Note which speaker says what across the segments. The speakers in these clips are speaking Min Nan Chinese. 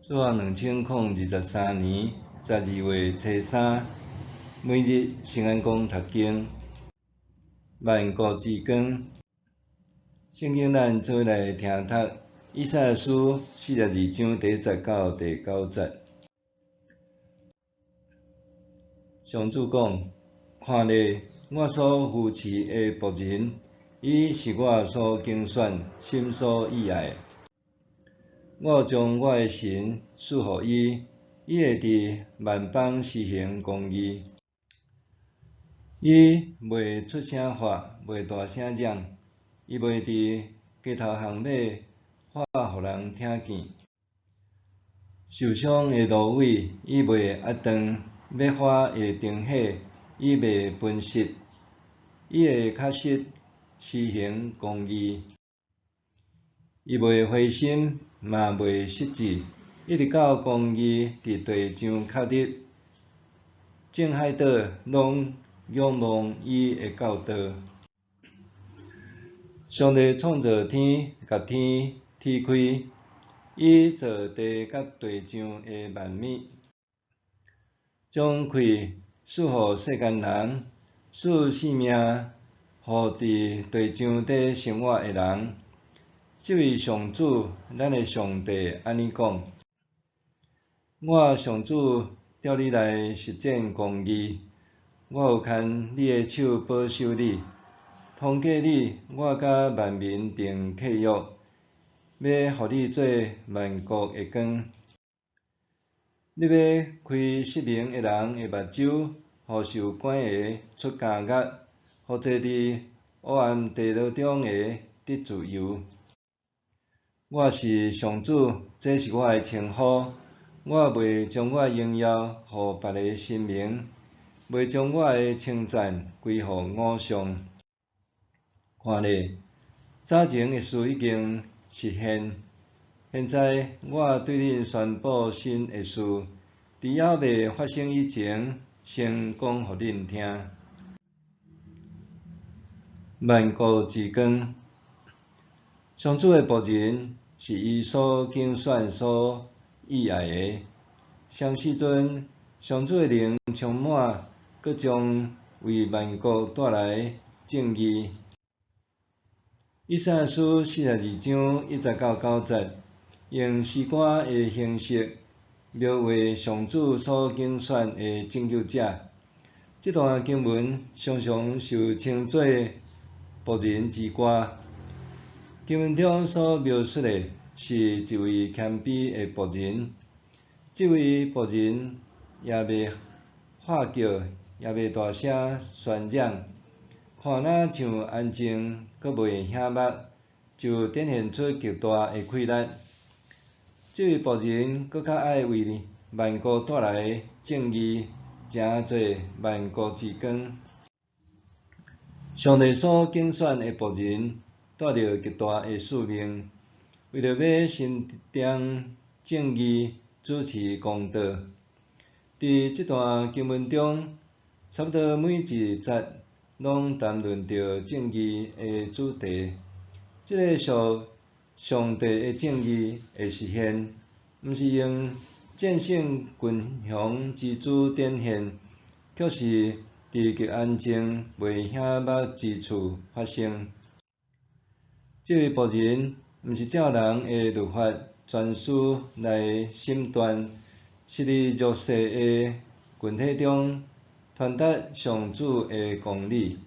Speaker 1: 主後2023年12月初三，每日聖安公讀經，萬國之光。聖經咱做伙來聽讀以賽亞書42章第一節到第九節。上主講：看咧，我所扶持的僕人，伊是我所揀選、心所喜愛的。我將我的神賜予伊，伊會佇萬邦施行公義。伊袂出聲喊，袂大聲嚷，伊袂佇街頭巷尾喊予人聽見。受傷的蘆葦，伊袂壓斷；欲花的燈火，伊袂噴熄。伊會確實施行公義。伊袂灰心，嘛袂失志，一直到公義佇地上確立，眾海島攏仰望伊的教導。上帝創造天，共天劈開，伊造地佮地上的萬物，將氣賜予世間人，賜性命予佇地上咧生活的人。這位上主，咱的上帝按呢講：我上主召你來實踐公義，我有牽你的手保守你，通過你，我佮萬民訂契約，欲予你做萬國的光。你欲開失明的人的目睭，予受關的出監獄，予坐佇黑暗地牢中的得自由。我是上主，這是我的稱呼。我袂將我的榮耀予別个神明，袂將我的稱讚歸予偶像。看咧，早前的事已經實現，現在我對恁宣布新的事，佇猶未發生以前，先講予恁聽。萬國之光，上主的僕人是伊所揀選、所喜愛的。啥時陣，上主的靈充滿，閣將為萬國帶來正義。以賽亞書42章1節到9節，用詩歌的形式描畫上主所揀選的拯救者。這段經文常常受稱做僕人之歌。經文中所描述的是一位謙卑的僕人，這位僕人也袂喊叫，也袂大聲宣講，看若像安靜，閣袂顯目，就展現出極大的氣力。這位僕人閣較愛為萬國帶來正義，成做萬國之光。上帝所揀選的僕人，帶著極大的使命，為著欲伸張正義、主持公道。佇這段經文中，差不多每一節攏談論著正義的主題。這个屬上帝的正義的實現，毋是用戰勝群雄之姿展現，卻是佇極安靜、袂顯目之處發生。這位僕人毋是照人的律法傳輸來審斷，是佇弱勢的群體中傳達上主的公理。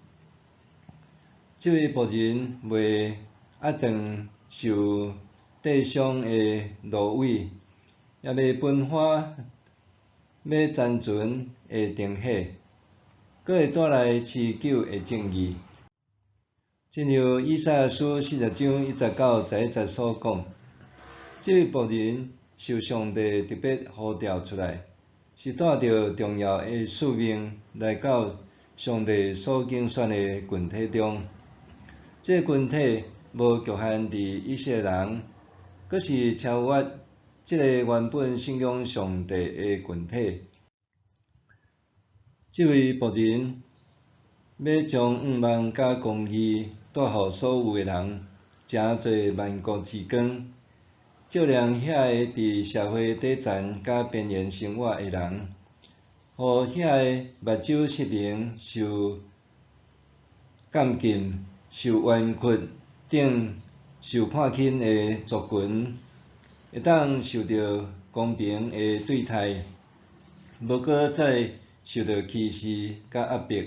Speaker 1: 這位僕人袂壓斷受硩傷的蘆葦，也袂分花欲殘存的燈火，閣會帶來持久的正義。正如以賽亞書40章1節到11節所講，這位僕人受上帝特別呼召出來，是帶著重要的使命來到上帝所揀選的群體中。這个群體無局限佇以色列人，閣是超越這个原本信仰上帝的群體。這位僕人欲將向望佮公義帶予所有的人，成做萬國之光。照亮遐个佇社會底層佮邊緣生活的人，予遐个目睭失明、受監禁、受冤屈等受看輕的族群，會當受著公平的對待，無閣再受著歧視佮壓迫。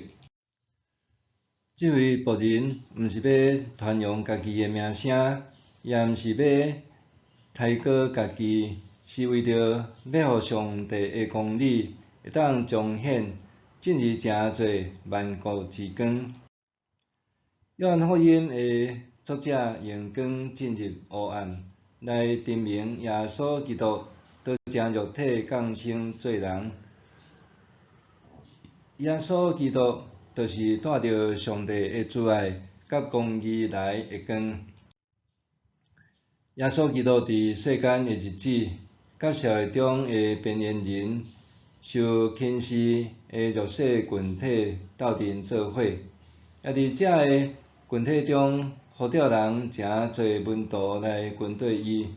Speaker 1: 這位僕人毋是欲傳揚家己的名聲，也毋是欲抬高家己，是為著欲予上帝的公理會當彰顯，進而成做萬國之光。約翰福音的作者用光進入黑暗，來證明耶穌基督道成肉體降生做人。耶穌基督就是帶著上帝的慈愛佮公義來的光。耶穌基督佇世間的日子，佮社會中的邊緣人、受輕視的弱勢群體鬥陣做伙，也佇遮个群體中呼召人誠濟門徒來跟綴伊，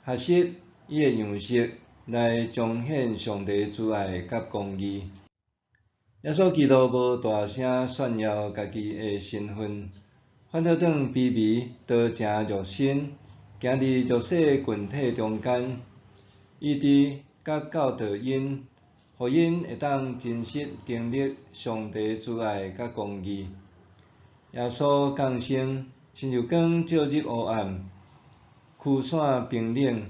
Speaker 1: 學習伊的樣式來彰顯上帝慈愛佮公義。耶穌基督無大聲炫耀家己的身份，反倒轉卑微道成肉身，行佇弱勢群體中間，醫治佮教導𪜶，予𪜶會當真實經歷上帝慈愛佮公義。耶穌降生，親像光照入黑暗，驅散冰冷，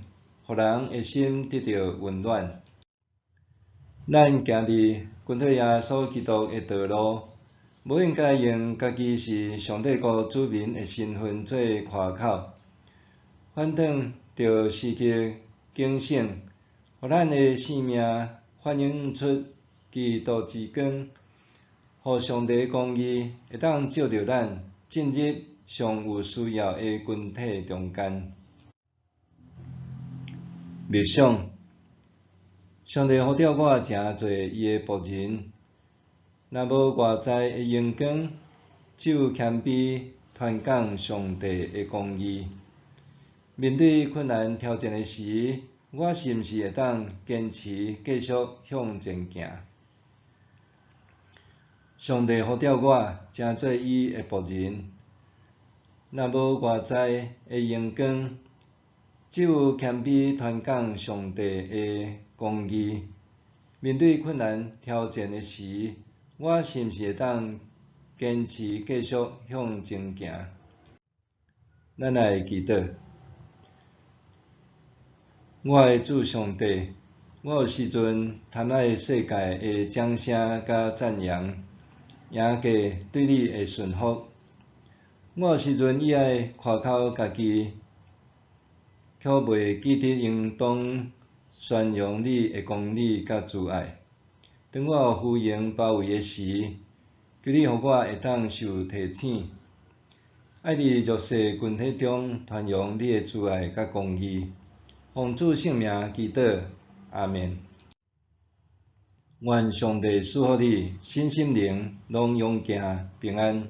Speaker 1: 予人的心得著溫暖。咱行佇跟綴耶穌基督的道路，無應該用家己是上帝國子民的身份做誇口，反轉著時刻警醒，予咱的生命反映出基督之光，予上帝公義會當照著咱進入上有需要的群體中間。默想，上帝呼召我成做伊的僕人，若無外在的榮光，只有謙卑傳講上帝的公義。面對困難挑戰的時，我是毋是會當堅持繼續向前行？上帝呼召我成做伊的僕人，若無外在的榮光，只有謙卑傳講上帝的公義。面對困難挑戰的時，我是毋是會當堅持繼續向前行？咱來祈禱。我的主上帝，我有時陣貪愛世界的掌聲佮讚揚，贏過對你的順服。我有時陣喜愛誇口家己，卻袂記得應當宣揚你的公理佮慈愛。當我予虛榮包圍的時，求你予我會當受提醒，愛佇弱勢群體中傳揚你的慈愛佮公義。奉主聖名祈禱，阿們。願上帝賜福你，身心靈攏勇健平安。